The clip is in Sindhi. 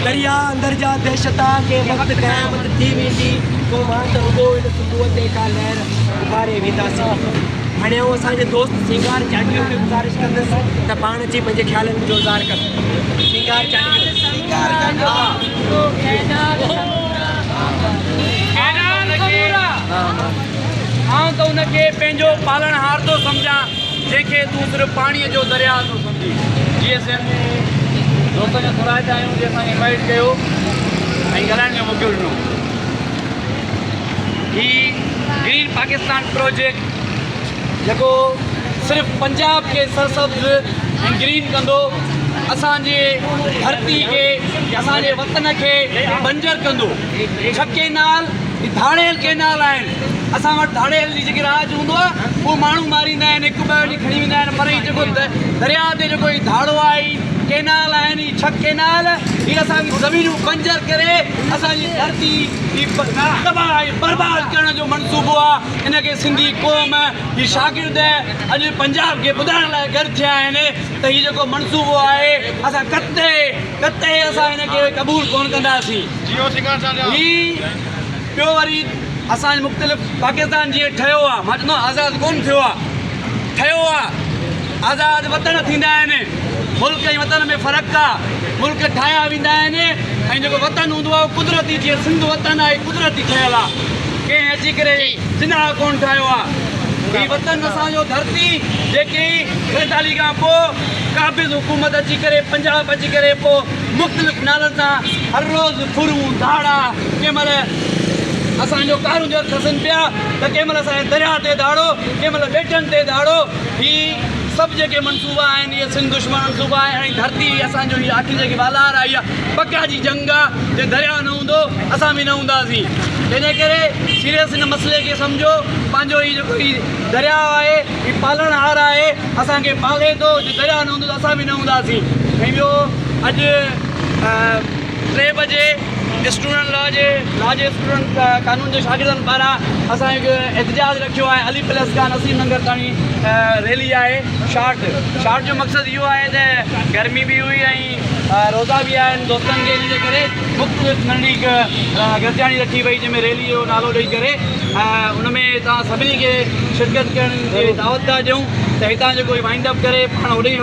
درياء اندر جا دهشت آ، ڪنهن وقت قيامت ٿي ويندي، پوء مان ته رڳو هن سنڌوء تي ڪا لهر اڀاري وينداسين. هاڻي آئون اسان جي دوست سينگار چانڊيو کي گذارش ڪندس ته پاڻ اچي پنهنجي خيالن جو اظهار ڪن. سينگار چانڊيو. ڪئنال سمورا. آئون ته ان کي پنهنجو پالڻهار ٿو سمجهان، جنهن کي تون صرف پاڻيء جو درياهه ٿو سمجهين. جي ايس ايم دوستن جا ٿورائتا آهيون جنهن اسان کي انوائيٽ ڪيو ۽ ڳالهائڻ جو موقعو ڏنو. هي گرين پاڪستان پروجيڪٽ جيڪو صرف پنجاب کي سرسبز ۽ گرين ڪندو، اسان جي ڌرتي کي، اسان جي وطن کي بنجر ڪندو. ڇهه ڪينال هي ڌاڙيل ڪينال آهن. اسان وٽ ڌاڙيل جي جيڪي راڄ هوندو آهي اهو ماڻهو ماريندا آهن، هڪ ٻه ڏينهن کڻي ويندا آهن پر هي جيڪو درياء تي جيڪو هي ڌاڙو آهي، هي ڪينال آهن، هي ڇهه ڪينال هي اسان جي زمينون بنجر ڪري اسان جي ڌرتي هي تباهه ۽ برباد ڪرڻ جو منصوبو آهي. ان کي سنڌي قوم هي شاگرد اڄ پنجاب کي ٻڌائڻ لاء گڏ ٿيا آهن ته هي جيڪو منصوبو آهي اسان قطعي قطعي اسان هن کي قبول ڪونه ڪنداسين. هي ٻيو وري اسان جي مختلف پاڪستان جيئن ٺهيو آهي مان چوندو آهيان آزاد ڪونه ٿيو آهي ٺهيو آهي آزاد وطن ٿيندا آهن ملڪ ۽ وطن ۾ فرق آهي ملڪ ٺاهيا ويندا آهن ۽ جيڪو وطن هوندو آهي اهو قدرتي جيئن سنڌ وطن آهي قدرتي ٺهيل آهي ڪنهن اچي ڪري جناح ڪونه ٺاهيو آهي هي وطن اسان جو ڌرتي جيڪي 47 کان پوء قابض حڪومت اچي ڪري پنجاب اچي ڪري پوء مختلف نالن سان هر روز ڦرون ڌاڙا ڪنهن مهل اسان جو ڪارونجهر کسن پيا ته ڪنهن مهل اسان جي درياهه تي ڌاڙو ڪنهن مهل ٻيٽن تي ڌاڙو هي سڀ جيڪي منصوبا آهن اهي سنڌ دشمن منصوبا آهن ۽ ڌرتي اسان جو هي آخري جيڪي والار آئي آهي بقا جي جنگ آهي جي درياهه نه هوندو اسان به نه هونداسين تنهن ڪري سيريس هن مسئلي کي سمجهو پنهنجو هي جيڪو هي درياهه آهي هي پالڻهار آهي اسان کي پالي ٿو جي درياهه نه هوندو ته اسان به نه هونداسين ۽ ٻيو اڄ 3 بجي اسٽوڊنٽ لا جي لا جي اسٽوڊنٽ قانون جي شاگردن پاران اسان هڪ احتجاج رکيو آهي علي پلس کان نسيم ننگر تائين ريلي آهي شارٽ شارٽ جو مقصد اهو آهي ته گرمي به هئي ۽ روزا به آهن دوستن کي ان جي ڪري مختلف ننڍي هڪ گڏجاڻي رکي وئي جنهن ۾ ريلي جو نالو ڏئي ڪري ان ۾ توهان سڀني کي شرڪت ڪرڻ جي دعوت ٿا ڏيون ته هتان جيڪو وائنڊ اپ ڪري پاڻ هوڏي.